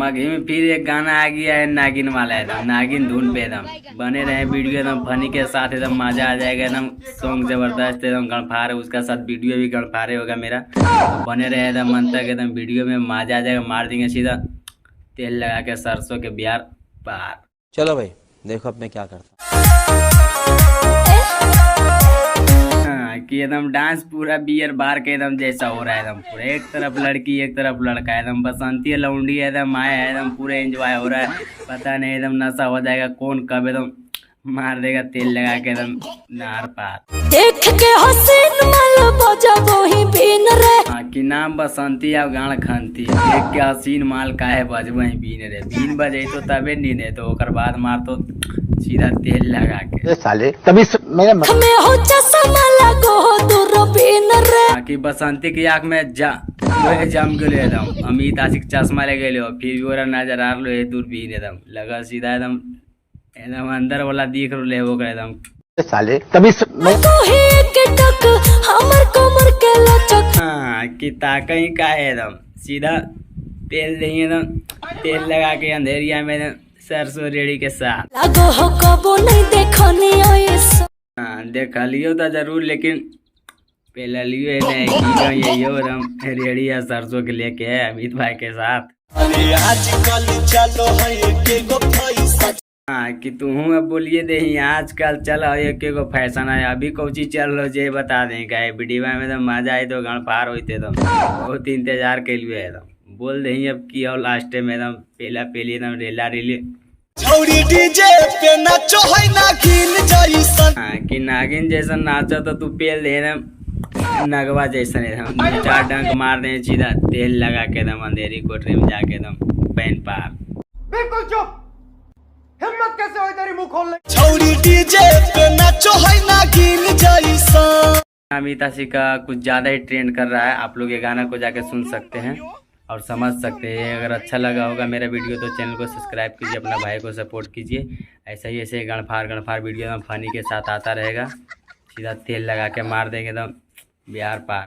मगही में फिर एक गाना आ गया है नागिन वाला, एकदम नागिन धुन पे एकदम बने रहे वीडियो एकदम फनी के साथ, एकदम मजा आ जाएगा, एकदम सॉन्ग जबरदस्त एकदम गणफार है, उसका साथ वीडियो भी गणफारे होगा मेरा। तो बने रहे एकदम मन तक, एकदम वीडियो में मजा आ जाएगा। मार देंगे सीधा तेल लगा के सरसों के बिहार पार। चलो भाई देखो अब मैं क्या करता हूँ। हाँ, कि एकदम डांस पूरा बियर बार के एकदम जैसा हो रहा है, एकदम पूरा एक तरफ लड़की एक तरफ लड़का, एकदम बसंती लौंडी एकदम आया है, एकदम पूरे एंजॉय हो रहा है। पता नहीं एकदम नशा हो जाएगा, कौन कब एकदम मार देगा तेल लगा के एकदम नार पार। देख के हसीन माल बजबो ही बीन रे। हाँ, कि नाम बसंती अब गाड़ खनती, देख के हसीन माल काहे बजबही बीन रे, बीन बजे तो तबे नींद है, तो ओकर बाद मार तो सीधा तेल लगा के। साले तभी मेरा में हो चश्मा लगो हो दूरबीन रे। हाँ, कि बसंती की आँख में जा लोहे जम गेलो एकदम, अमित आशिक चश्मा ले गेलो फिर भी ओरा नजर आ रहो है दूरबीन एकदम लगा सीधा एकदम एकदम अंदर वाला दिख रहो है ओकरा एकदम। साले तभी तू ही एक टक हमर कमर के लचक। हाँ, कि ताकई का है एकदम सीधा तेल देंगे एकदम तेल लगा के अंधेरिया में एकदम सरसों रेड़ी के साथ। लगो हो कबो नहीं देखनी ऐसा। हाँ, देखलियो तो जरूर लेकिन पहले लियो नहीं कि यही एकदम रेड़ी या सरसों के लेके है अमित भाई के साथ। हाँ, कि तू अब बोलिए दे आजकल चल एक एगो फैशन है, अभी कौची चल रहो जे बता दे का वीडियो में तो मजा आए तो गणपार होते एकदम बहुत इंतजार के लिए एकदम बोल दे अब की और लास्ट में एकदम पहला पहली एकदम रेला रेली। डीजे पे नाचो है नागिन जैसन। हाँ, कि नागिन जैसन नाचो तो तू पेल दे एकदम नगवा जैसन एकदम चार डंक मार दे सीधा तेल लगा के एकदम अंधेरी कोठरी में जाके एकदम पैन पार। बिल्कुल चुप, हिम्मत कैसे हुई तेरी मुंह खोलने। छौरी डीजे पे नाचो है नागिन जैसन। अमित आशिक का कुछ ज़्यादा ही ट्रेंड कर रहा है, आप लोग ये गाना को जाके सुन सकते हैं और समझ सकते हैं। अगर अच्छा लगा होगा मेरा वीडियो तो चैनल को सब्सक्राइब कीजिए, अपना भाई को सपोर्ट कीजिए। ऐसा ही ऐसे गणफार गणफार वीडियो एकदम फनी के साथ आता रहेगा। सीधा तेल लगा के मार देंगे एकदम बिहार पार।